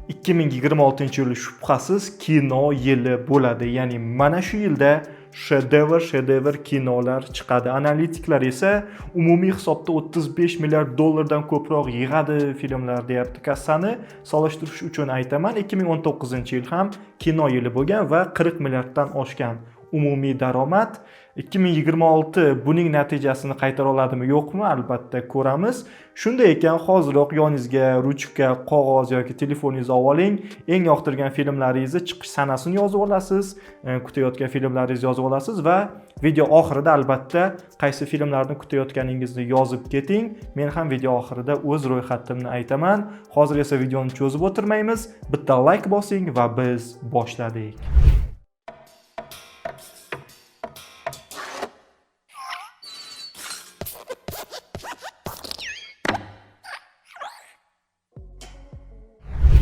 2026-yil shubhasiz kino yili bo'ladi. Ya'ni mana shu yilda shedevr kinolar chiqadi. Analitiklar esa umumiy hisobda 35 milliard dollardan ko'proq yig'adi filmlar deyapti kassani. Solishtirish uchun aytaman, 2019-yil ham kino yili bo'lgan va 40 milliarddan oshgan umumiy daromad. 2026 buning natijasini qaytara oladimi yo'qmi, albatta ko'ramiz. Shunday ekan, hoziroq yoningizga ruchka, qog'oz yoki telefoningizni olib oling. Eng yoqtirgan filmlaringizni chiqish sanasini yozib olasiz, kutayotgan filmlaringizni yozib olasiz va video oxirida albatta qaysi filmlarni kutayotganingizni yozib keting. Men ham video oxirida o'z ro'yxatimni aytaman. Hozir esa videoni cho'zib o'tirmaymiz. Bitta like bosing va biz boshladik.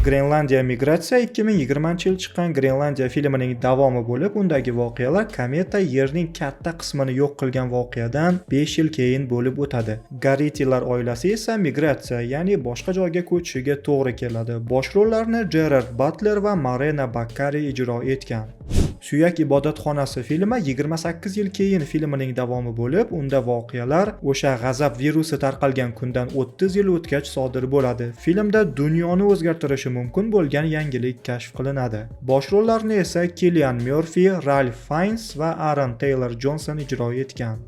Grenlandiya migratsiya 2020-yil chiqqan Grenlandiya filmining davomi bo'lib, undagi voqealar kometa Yerning katta qismini yo'q qilgan voqeadan 5 yil keyin bo'lib o'tadi. Garitilar oilasi esa migratsiya, ya'ni boshqa joyga ko'chishiga to'g'ri keladi. Bosh rollarni Gerard Butler va Marina Bakkari ijro etgan. Suyak ibodatxonasi filmi 28 yil keyin filmining davomi bo'lib, unda voqealar o'sha g'azab virusi tarqalgan kundan 30 yil o'tgach sodir bo'ladi. Filmda dunyoni o'zgartirishi mumkin bo'lgan yangilik kashf qilinadi. Bosh rollarni esa Killian Murphy, Ralph Fiennes va Aaron Taylor Johnson ijro etgan.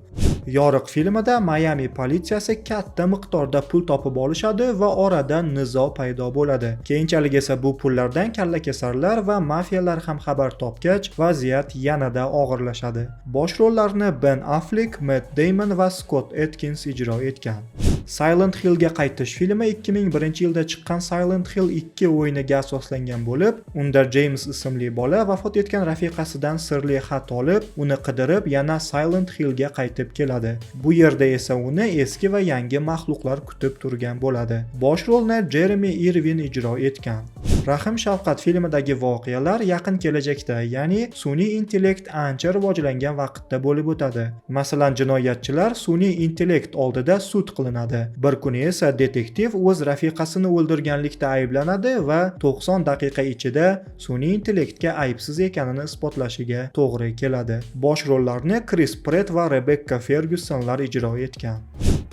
Yoriq filmida Miami politsiyasi katta miqdorda pul topib olishadi va orada nizo paydo bo'ladi. Keyinchalik esa bu pullardan kallakesarlar va mafiyalar ham xabar topgach, vaziyat yanada og'irlashadi. Bosh rollarni Ben Affleck, Matt Damon va Scott Atkins ijro etgan. Silent Hillga qaytish filmi 2001-yilda chiqqan Silent Hill 2 o'yiniga asoslangan bo'lib, unda James ismli bola vafot etgan rafiqasidan sirli xat olib, uni qidirib yana Silent Hillga qaytib keladi. Bu yerda esa uni eski va yangi maxluqlar kutib turgan bo'ladi. Bosh rolni Jeremy Irvin ijro etgan. Rahim shafqat filmidagi voqealar yaqin kelajakda, ya'ni sun'iy intellekt ancha rivojlangan vaqtda bo'lib o'tadi. Masalan, jinoyatchilar sun'iy intellekt oldida sud qilinadi. Bir kuni esa detektiv o'z rafiqasini o'ldirganlikda ayblanadi va 90 daqiqa ichida sun'iy intellektga aybsiz ekanini isbotlashiga to'g'ri keladi. Bosh rollarni Chris Pratt va Rebecca Fergusonlar ijro etgan.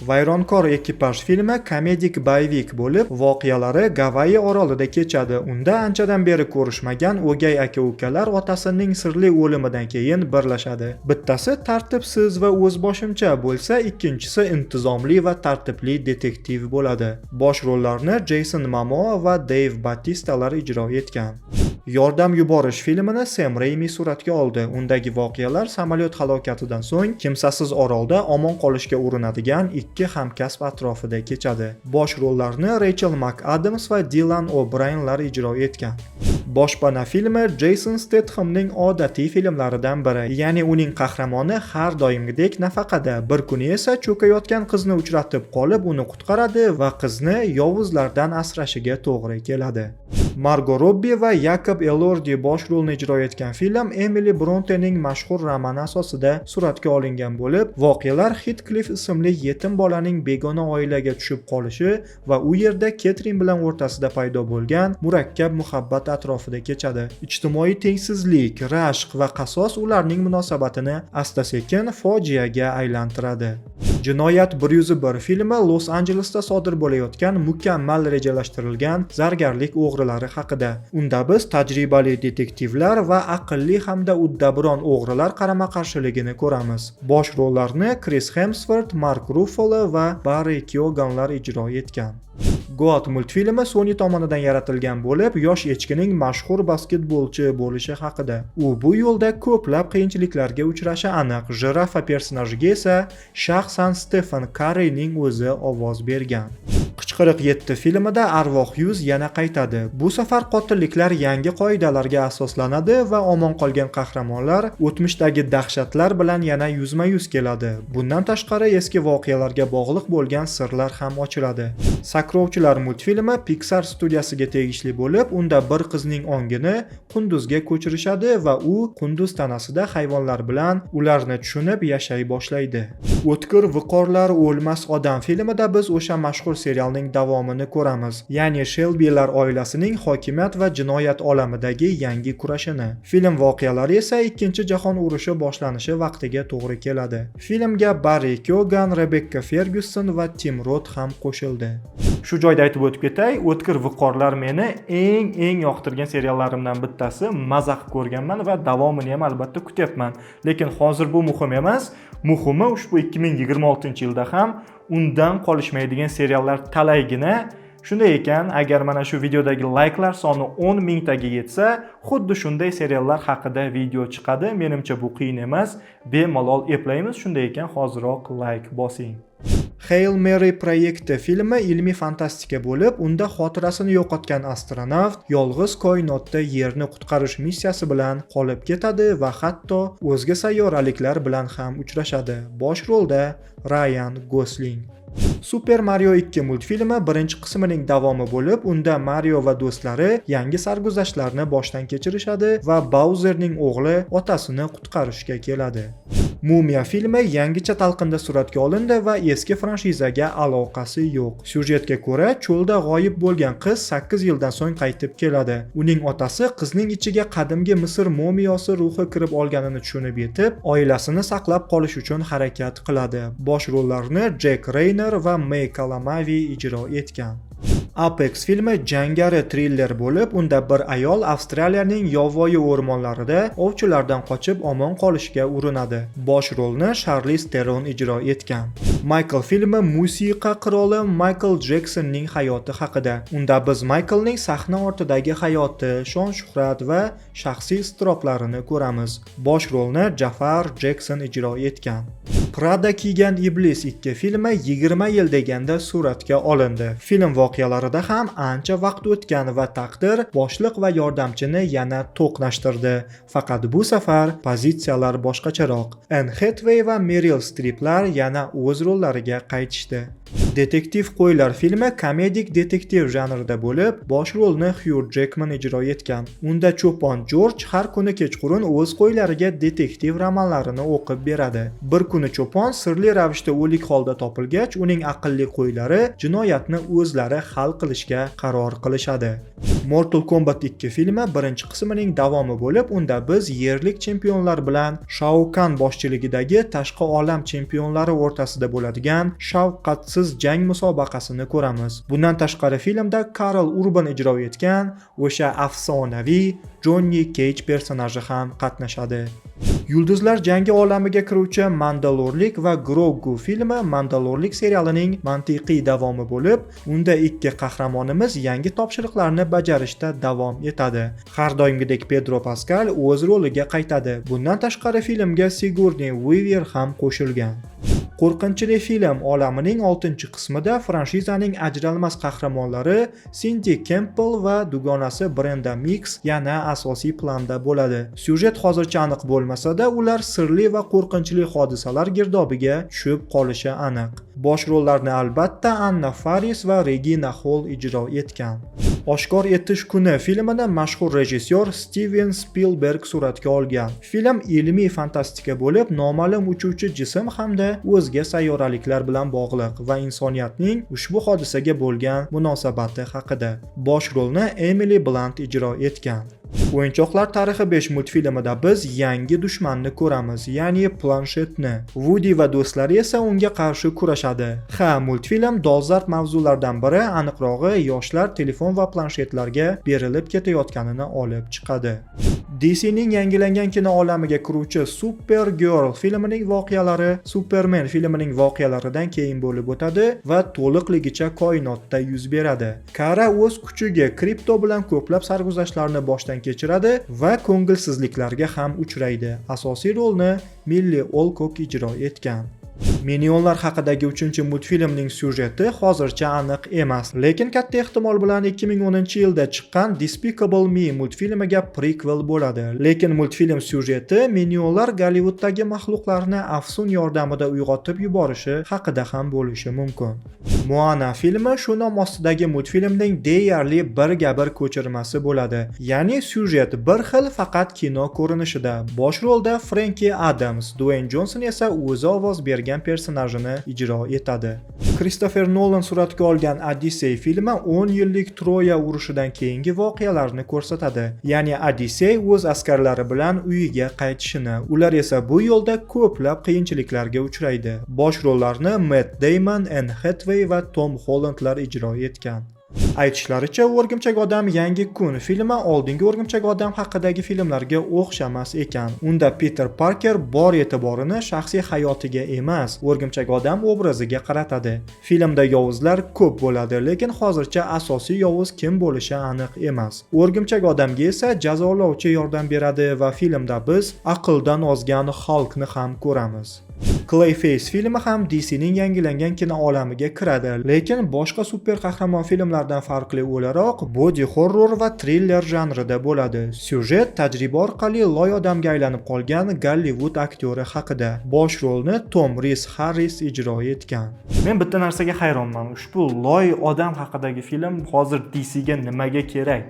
Vayronkor ekipaj filmi komedik boyevik bo'lib, voqealari Gavayi orolida kechadi. Unda anchadan beri ko'rishmagan o'gay aka-ukalar otasining sirli o'limidan keyin birlashadi. Bittasi tartibsiz va o'zboshimcha bo'lsa, ikkinchisi intizomli va tartibli detektiv bo'ladi. Bosh rollarni Jason Momoa va Dave Batistalar ijro etgan. Yordam yuborish filmini Sam Raimi suratga oldi. Undagi voqealar samolyot halokatidan so'ng kimsasiz orolda omon qolishga urinadigan ikki hamkasb atrofida kechadi. Bosh rollarni Rachel McAdams va Dylan O'Brienlar ijro etgan. Boshpana filmi Jason Stathamning odatiy filmlaridan biri. Ya'ni uning qahramoni har doimgidek nafaqada. Bir kuni esa cho'kayotgan qizni uchratib qolib, uni qutqaradi va qizni yovuzlardan asrashiga to'g'ri keladi. Margo Robbi va Jakob Elordi bosh rolni ijro etgan film Emily Brontening mashhur romani asosida suratga olingan bo'lib, voqealar Heathcliff ismli yetim bolaning begona oilaga tushib qolishi va u yerda Ketrin bilan o'rtasida paydo bo'lgan murakkab muhabbat atrofida kechadi. Ijtimoiy tengsizlik, rashk va qasos ularning munosabatini asta-sekin fojiaga aylantiradi. Jinoyat 101 filmi Los-Anjelesda sodir bo'layotgan mukammal rejalashtirilgan zargarlik o'g'rilari haqida. Unda biz tajribali detektivlar va aqlli hamda uddaburon o'g'rilar qarama-qarshiligini ko'ramiz. Bosh rollarni Chris Hemsworth, Mark Ruffalo va Barry Keoghanlar ijro etgan. Goat multfilmi Sony tomonidan yaratilgan bo'lib, yosh echkining mashhur basketbolchi bo'lishi haqida. U bu yo'lda ko'plab qiyinchiliklarga uchrashi aniq. Jirafa personajiga esa shaxsan Stephen Curryning o'zi ovoz bergan. Qichqiriq 7 filmida arvoh yuz yana qaytadi. Bu safar qotilliklar yangi qoidalarga asoslanadi va omon qolgan qahramonlar o'tmishdagi dahshatlar bilan yana yuzma-yuz keladi. Bundan tashqari eski voqealarga bog'liq bo'lgan sirlar ham ochiladi. Sakrovchilar multfilmi Pixar studiyasiga tegishli bo'lib, unda bir qizning ongini qunduzga ko'chirishadi va u qunduz tanasida hayvonlar bilan ularni tushunib yashay boshlaydi. O'tkir viqorlar o'lmas odam filmida biz o'sha mashhur serial serialning davomini ko'ramiz. Ya'ni Shelbylar oilasining hokimiyat va jinoyat olamidagi yangi kurashini. Film voqealari esa Ikkinchi jahon urushi boshlanishi vaqtiga to'g'ri keladi. Filmga Barri Keoghan, Rebekka Ferguson va Tim Rot ham qo'shildi. Shu joyda aytib o'tib ketay, O'tkir viqorlar meni eng eng yoqtirgan seriallarimdan bittasi. Maza qilib ko'rganman va davomini ham albatta kutyapman. Lekin hozir bu muhim emas. Muhimi, ushbu 2026-yilda ham undan qolishmaydigan seriallar talaygina. Shunday ekan, agar mana shu videodagi layklar soni 10 mingtaga yetsa, xuddi shunday seriallar haqida video chiqadi. Menimcha, bu qiyin emas, bemalol eplaymiz. Shunday ekan, hoziroq layk bosing. Hail Mary proyekti filmi ilmiy fantastika bo'lib, unda xotirasini yo'qotgan astronavt yolg'iz koinotda Yerni qutqarish missiyasi bilan qolib ketadi va hatto o'zga sayyoraliklar bilan ham uchrashadi. Bosh rolda Ryan Gosling. Super Mario 2 multfilmi birinchi qismining davomi bo'lib, unda Mario va do'stlari yangi sarguzashtlarni boshdan kechirishadi va Bauzerning o'g'li otasini qutqarishga keladi. Mumiya filmi yangicha talqinda suratga olindi va eski franshizaga aloqasi yo'q. Syujetga ko'ra, cho'lda g'oyib bo'lgan qiz 8 yildan so'ng qaytib keladi. Uning otasi qizning ichiga qadimgi Misr mumiyosi ruhi kirib olganini tushunib yetib, oilasini saqlab qolish uchun harakat qiladi. Bosh rollarni Jek Reyner va Mey Kalamavi ijro etgan. Apex filmi jangari triller bo'lib, unda bir ayol Avstraliyaning yovvoyi o'rmonlarida ovchilardan qochib omon qolishga urinadi. Bosh rolni Sharliz Teron ijro etgan. Michael filmi musiqa qiroli Michael Jeksonning hayoti haqida. Unda biz Michaelning sahna ortidagi hayoti, shon-shuhrat va shaxsiy iztiroblarini ko'ramiz. Bosh rolni Jafar Jekson ijro etgan. Prada kiygan iblis 2 filmi 20 yil deganda suratga olindi. Film voqealarida ham ancha vaqt o'tgan va taqdir boshliq va yordamchini yana to'qnashtirdi. Faqat bu safar pozitsiyalar boshqacharoq. Anne Hathaway va Meryl Striplar yana o'z rollariga qaytishdi. Detektiv qo'ylar filmi komedik detektiv janrida bo'lib, bosh rolni Xyu Jekman ijro etgan. Unda cho'pon Jorj har kuni kechqurun o'z qo'ylariga detektiv romanlarini o'qib beradi. Bir kuni cho'pon sirli ravishda o'lik holda topilgach, uning aqlli qo'ylari jinoyatni o'zlari hal qilishga qaror qilishadi. Mortal Kombat 2 filmi birinchi qismining davomi bo'lib, unda biz yerlik chempionlar bilan Shao Kan boshchiligidagi tashqi olam chempionlari o'rtasida bo'ladigan shafqatsiz jang musobaqasini ko'ramiz. Bundan tashqari, filmda Karl Urban ijro etgan o'sha afsonaviy Jonni Keyj personaji ham qatnashadi. Yulduzlar jangi olamiga kiruvchi Mandalorlik va Grogu filmi Mandalorlik serialining mantiqiy davomi bo'lib, unda ikki qahramonimiz yangi topshiriqlarni bajarishda davom etadi. Har doimgidek Pedro Paskal o'z roliga qaytadi. Bundan tashqari, filmga Sigurni Weaver ham qo'shilgan. Qo'rqinchli film olamining 6-qismida franshizaning ajralmas qahramonlari Sindi Kempbell va dugonasi Brenda Miks yana asosiy planda bo'ladi. Syujet hozircha aniq bo'lmasa-da, ular sirli va qo'rqinchli hodisalar girdobiga tushib qolishi aniq. Bosh rollarni albatta Anna Faris va Regina Hall ijro etgan. Oshkor etish kuni filmini mashhur rejissyor Stiven Spilberg suratga olgan. Film ilmiy fantastika bo'lib, noma'lum uchuvchi jism hamda o'zga sayyoraliklar bilan bog'liq va insoniyatning ushbu hodisaga bo'lgan munosabati haqida. Bosh rolni Emily Blunt ijro etgan. O'yinchoqlar tarixi 5 multfilmida biz yangi dushmanni ko'ramiz, ya'ni planshetni. Woody va do'stlari esa unga qarshi kurashadi. Ha, multfilm dolzarb mavzulardan biri, aniqrog'i yoshlar telefon va planshetlarga berilib ketayotganini olib chiqadi. DCning yangilangan kino olamiga kiruvchi Supergirl filmining voqealari Superman filmining voqealaridan keyin bo'lib o'tadi va to'liqligicha koinotda yuz beradi. Kara o'z kuchiga Kripto bilan ko'plab sarguzashtlarni boshdan kechiradi va ko'ngilsizliklarga ham uchraydi. Asosiy rolni Milli Olkok ijro etgan. Minionlar haqidagi uchinchi multfilmning syujeti hozircha aniq emas, lekin katta ehtimol bilan 2010-yilda chiqqan Despicable Me multfilmiga prikvel bo'ladi. Lekin multfilm syujeti Minionlar Gollivuddagi maxluqlarni afsun yordamida uyg'otib yuborishi haqida ham bo'lishi mumkin. Moana filmi shu nom ostidagi multfilmning deyarli birga-bir ko'chirmasi bo'ladi. Ya'ni syujet bir xil, faqat kino ko'rinishida. Bosh rolda Frenki Adams, Dueyn Jonson esa o'zi ovoz bergan bergan personajini ijro etadi. Kristofer Nolan suratga olgan Odyssey filmi 10 yillik Troya urushidan keyingi voqealarni ko'rsatadi. Ya'ni Odissey o'z askarlari bilan uyiga qaytishini, ular esa bu yo'lda ko'plab qiyinchiliklarga uchraydi. Bosh rollarni Matt Damon, Anne Hathaway va Tom Hollandlar ijro etgan. Aytishlaricha, O'rgimchak odam: Yangi kun filmi oldingi O'rgimchak odam haqidagi filmlarga o'xshamas ekan. Unda Peter Parker bor e'tiborini shaxsiy hayotiga emas, O'rgimchak odam obraziga qaratadi. Filmda yovuzlar ko'p bo'ladi, lekin hozircha asosiy yovuz kim bo'lishi aniq emas. O'rgimchak odamga esa jazolovchi yordam beradi va filmda biz aqldan ozgan Xalkni ham ko'ramiz. Clayface filmi ham DCning yangilangan kino olamiga kiradi, lekin boshqa super qahramon filmlardan farqli o'laroq body horror va triller janrida bo'ladi. Syujet tajriba orqali loy odamga aylanib qolgan Gollivud aktyori haqida. Bosh rolni Tom Ris Harris ijro etgan. Men bitta narsaga hayronman. Ushbu loy odam haqidagi film hozir DCga nimaga kerak?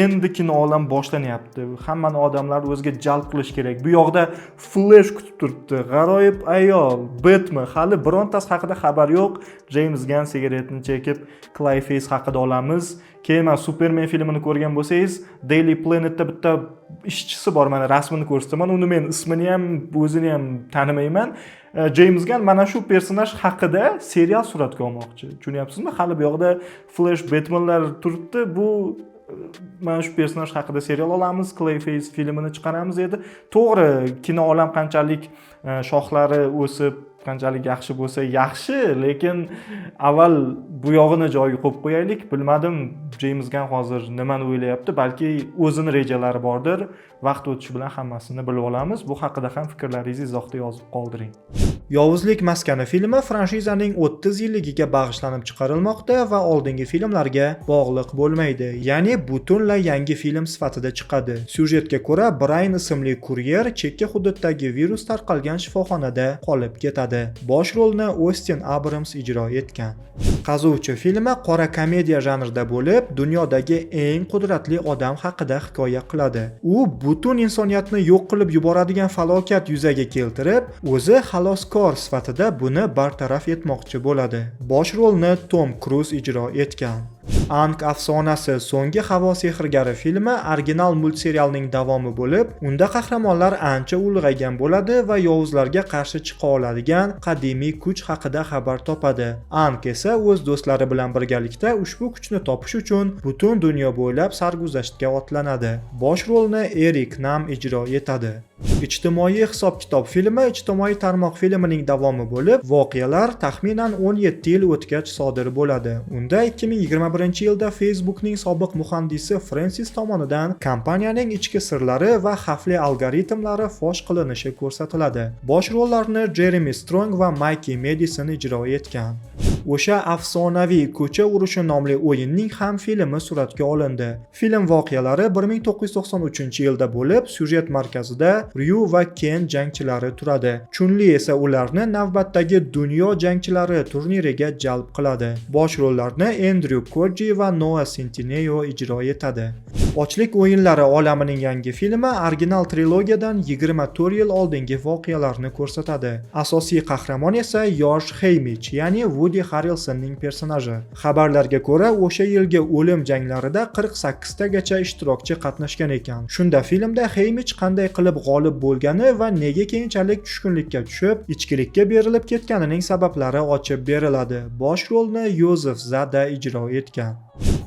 Endi kino olam boshlanyapti. Hammani odamlar o'ziga jalb qilish kerak. Bu yoqda Flash kutib turibdi. G'aroyib ayol, Batman, hali birontasi haqida xabar yo'q. James Gunn sigaretni chekib, Clayface haqida olamiz. Keyin mana Superman filmini ko'rgan bo'lsangiz, Daily Planetda bitta ishchisi bor, mana rasmini ko'rsataman. Uni men ismini ham, o'zini ham tanimayman. James Gunn mana shu personaj haqida serial suratga olmoqchi. Tushunyapsizmi? Hali bu yoqda Flash, Batmanlar turibdi. Bu mana shu personaj haqida serial olamiz, Clayface filmini chiqaramiz edi. To'g'ri, kino olam qanchalik shoxlari o'sib, qanchalik yaxshi bo'lsa yaxshi, lekin avval bu yog'ini joyiga qo'yib qo'yaylik. Bilmadim, James Gunn hozir nimani o'ylayapti, balki o'zini rejalari bordir. Vaqt o'tishi bilan hammasini bilib olamiz. Bu haqida ham fikrlaringizni izohda yozib qoldiring. Yovuzlik maskani filmi franshizaning 30 yilligiga bag'ishlanib chiqarilmoqda va oldingi filmlarga bog'liq bo'lmaydi. Ya'ni butunlay yangi film sifatida chiqadi. Syujetga ko'ra, Brayn ismli kuryer chekka hududdagi virus tarqalgan shifoxonada qolib ketadi. Bosh rolni Ostin Abrams ijro etgan. Qazuvchi filmi qora komediya janrida bo'lib, dunyodagi eng qudratli odam haqida hikoya qiladi. U butun insoniyatni yo'q qilib yuboradigan falokat yuzaga keltirib, o'zi xaloskor sifatida buni bartaraf etmoqchi bo'ladi. Bosh rolni Tom Kruz ijro etgan. Ang afsonasi: So'nggi havo sehrgari filmi original multserialning davomi bo'lib, unda qahramonlar ancha ulg'aygan bo'ladi va yovuzlarga qarshi chiqa oladigan qadimiy kuch haqida xabar topadi. Ang esa o'z do'stlari bilan birgalikda ushbu kuchni topish uchun butun dunyo bo'ylab sarguzashtga otlanadi. Bosh rolni Erik Nam ijro etadi. Ijtimoiy hisob-kitob filmi ijtimoiy tarmoq filmining davomi bo'lib, voqealar taxminan 17 yil o'tgach sodir bo'ladi. Unda 2021-yilda Facebookning sobiq muhandisi Frensis tomonidan kompaniyaning ichki sirlari va xavfli algoritmlari fosh qilinishi ko'rsatiladi. Bosh rollarni Jeremy Strong va Mayki Medison ijro etgan. O'sha afsonaviy Ko'cha urushi nomli o'yinning ham filmi suratga olindi. Film voqealari 1993-yilda bo'lib, syujet markazida Ryu va Ken jangchilari turadi. Chunli esa ularni navbatdagi dunyo jangchilari turniriga jalb qiladi. Bosh rollarni Endryu Koji va Noa Sentineo ijro etadi. Ochlik o'yinlari olamining yangi filmi original trilogiyadan 24 yil oldingi voqealarni ko'rsatadi. Asosiy qahramon esa yosh Heymich, ya'ni Woody Harrelsonning personaji. Xabarlarga ko'ra, o'sha yilgi o'lim janglarida 48 tagacha ishtirokchi qatnashgan ekan. Shunda filmda Heymich qanday qilib g'olib bo'lgani va nega keyinchalik tushkunlikka tushib, ichkilikka berilib ketganining sabablari ochib beriladi. Bosh rolni Yozef Zada ijro etgan.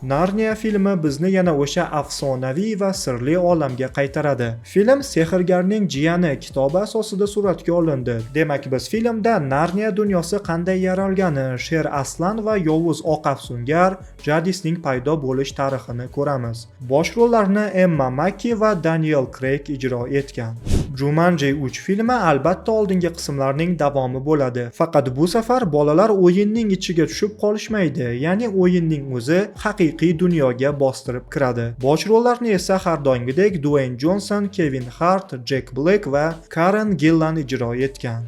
Narniya filmi bizni yana o'sha afsonaviy va sirli olamga qaytaradi. Film Sehrgarning jiyani kitobi asosida suratga olindi. Demak, biz filmda Narniya dunyosi qanday yaralgani, Sher Aslan va yovuz oq afsungar Jadisning paydo bo'lish tarixini ko'ramiz. Bosh rollarni Emma Makki va Daniel Craig ijro etgan. Jumanji 3 filmi albatta oldingi qismlarning davomi bo'ladi. Faqat bu safar bolalar o'yinning ichiga tushib qolishmaydi, ya'ni o'yinning o'zi haqiqiy dunyoga bostirib kiradi. Bosh rollarni esa har doimgidek Duayn Jonson, Kevin Hart, Jek Blek va Karen Gillan ijro etgan.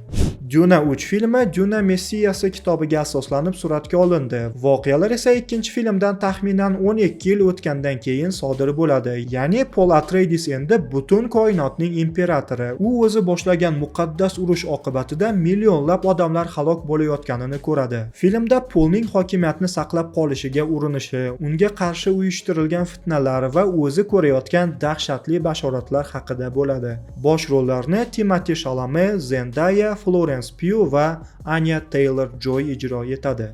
Dyuna 3 filmi Dyuna Messiyasi kitobiga asoslanib suratga olindi. Voqealar esa ikkinchi filmdan taxminan 12 yil o'tgandan keyin sodir bo'ladi. Ya'ni Pol Atreides endi butun koinotning imperatori. U o'zi boshlagan muqaddas urush oqibatida millionlab odamlar halok bo'layotganini ko'radi. Filmda Polning hokimiyatni saqlab qolishiga urinishi, unga qarshi uyushtirilgan fitnalar va o'zi ko'rayotgan dahshatli bashoratlar haqida bo'ladi. Bosh rollarni Timoti Shalame, Zendaya, Florence Pugh va Anya Taylor-Joy ijro etadi.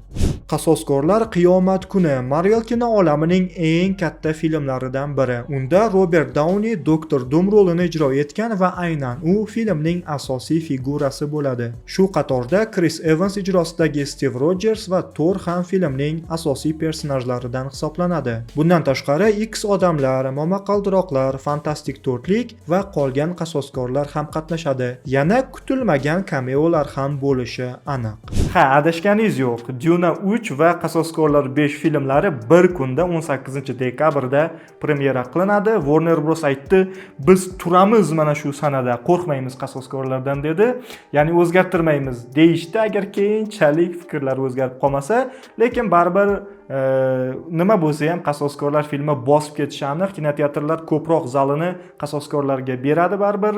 Qasoskorlar qiyomat kuni Marvel kino olamining eng katta filmlaridan biri. Unda Robert Downey Doktor Doom rolini ijro etgan va aynan u filmning asosiy figurasi bo'ladi. Shu qatorda Chris Evans ijrosidagi Steve Rogers va Thor ham filmning asosiy personajlaridan hisoblanadi. Bundan tashqari X odamlar, momaqaldiroqlar, Fantastik to'rtlik va qolgan qasoskorlar ham qatnashadi. Yana kutilmagan kameolar ham bo'lishi aniq. Ha, adashganingiz yo'q. Duna 3 va Qasoskorlar 5 filmlari bir kunda, 18 dekabrda premyera qilinadi. Warner Bros aytdi, "Biz turamiz mana shu sanada, qo'rqmaymiz qasoskorlardan", dedi. Ya'ni o'zgartirmaymiz deyishdi, agar keyinchalik fikrlar o'zgarib qolmasa, lekin baribir nima bo'lsa ham Qasoskorlar filmi bosib ketishi aniq. Kinoteatrlar ko'proq zalini qasoskorlarga beradi baribir.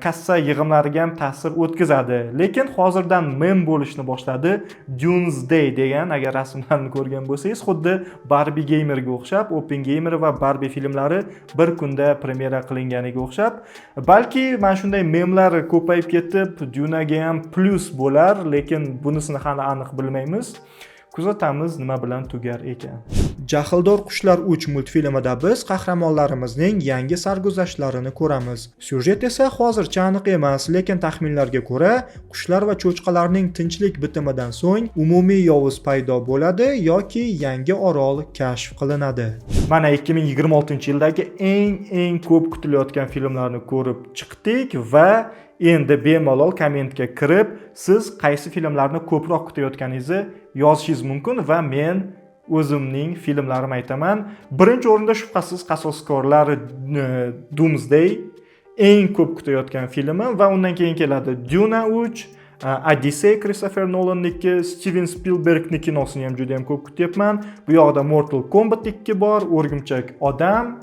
Kassa yig'imlariga ham ta'sir o'tkazadi. Lekin hozirdan mem bo'lishni boshladi. Doomsday degan, agar rasmlarni ko'rgan bo'lsangiz, xuddi Barbie Gamerga o'xshab, Oppenheimer va Barbie filmlari bir kunda premyera qilinganiga o'xshab. Balki mana shunday memlar ko'payib ketib, Dunaga ham plyus bo'lar, lekin bunisini hali aniq bilmaymiz. Kuzatamiz, nima bilan tugar ekan. Jahldor qushlar 3 multfilmida biz qahramonlarimizning yangi sarguzashtlarini ko'ramiz. Syujet esa hozircha aniq emas, lekin taxminlarga ko'ra, qushlar va cho'chqalarning tinchlik bitimidan so'ng umumiy yovuz paydo bo'ladi yoki yangi orol kashf qilinadi. Mana 2026-yildagi eng eng ko'p kutilayotgan filmlarni ko'rib chiqdik va endi bemalol kommentga kirib, siz qaysi filmlarni ko'proq kutayotganingizni yozishingiz mumkin va men o'zimning filmlarim aytaman. Birinchi o'rinda shubhasiz Qasoskorlar Doomsday eng ko'p kutayotgan filmim va undan keyin keladi Duna 3, Odyssey Christopher Nolanniki, Steven Spielbergni kinosini ham juda ham ko'p kutyapman. Bu yoqda Mortal Kombat 2 bor, O'rgimchak odam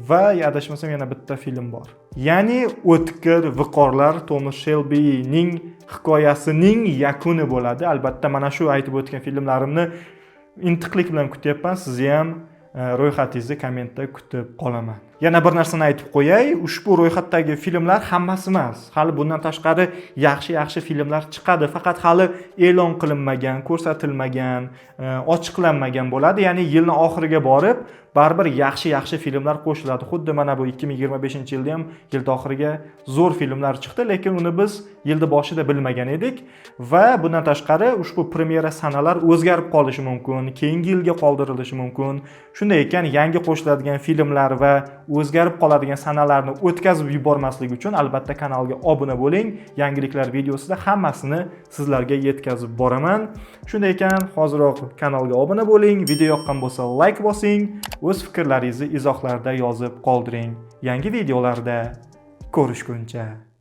va adashmasam yana bitta film bor. Ya'ni O'tkir viqorlar, Thomas Shelbyning hikoyasining yakuni bo'ladi. Albatta mana shu aytib o'tgan filmlarimni intiqlik bilan kutyapman. Sizni ham ro'yxatingizni kommentda kutib qolaman. Yana bir narsani aytib qo'yay, ushbu ro'yxatdagi filmlar hammasi emas. Hali bundan tashqari yaxshi-yaxshi filmlar chiqadi, faqat hali e'lon qilinmagan, ko'rsatilmagan, ochiqlanmagan bo'ladi. Ya'ni yilni oxiriga borib baribir yaxshi-yaxshi filmlar qo'shiladi. Xuddi mana bu 2025-yilda ham yil oxiriga zo'r filmlar chiqdi, lekin uni biz yilni boshida bilmagan edik va bundan tashqari ushbu premyera sanalar o'zgarib qolishi mumkin, keyingi yilga qoldirilishi mumkin. Shunday ekan, yangi qo'shiladigan filmlar va o'zgarib qoladigan sanalarni o'tkazib yubormaslik uchun albatta kanalga obuna bo'ling. Yangiliklar videosida hammasini sizlarga yetkazib boraman. Shunday ekan, hoziroq kanalga obuna bo'ling, video yoqqan bo'lsa layk bosing, o'z fikrlaringizni izohlarda yozib qoldiring. Yangi videolarda ko'rishguncha.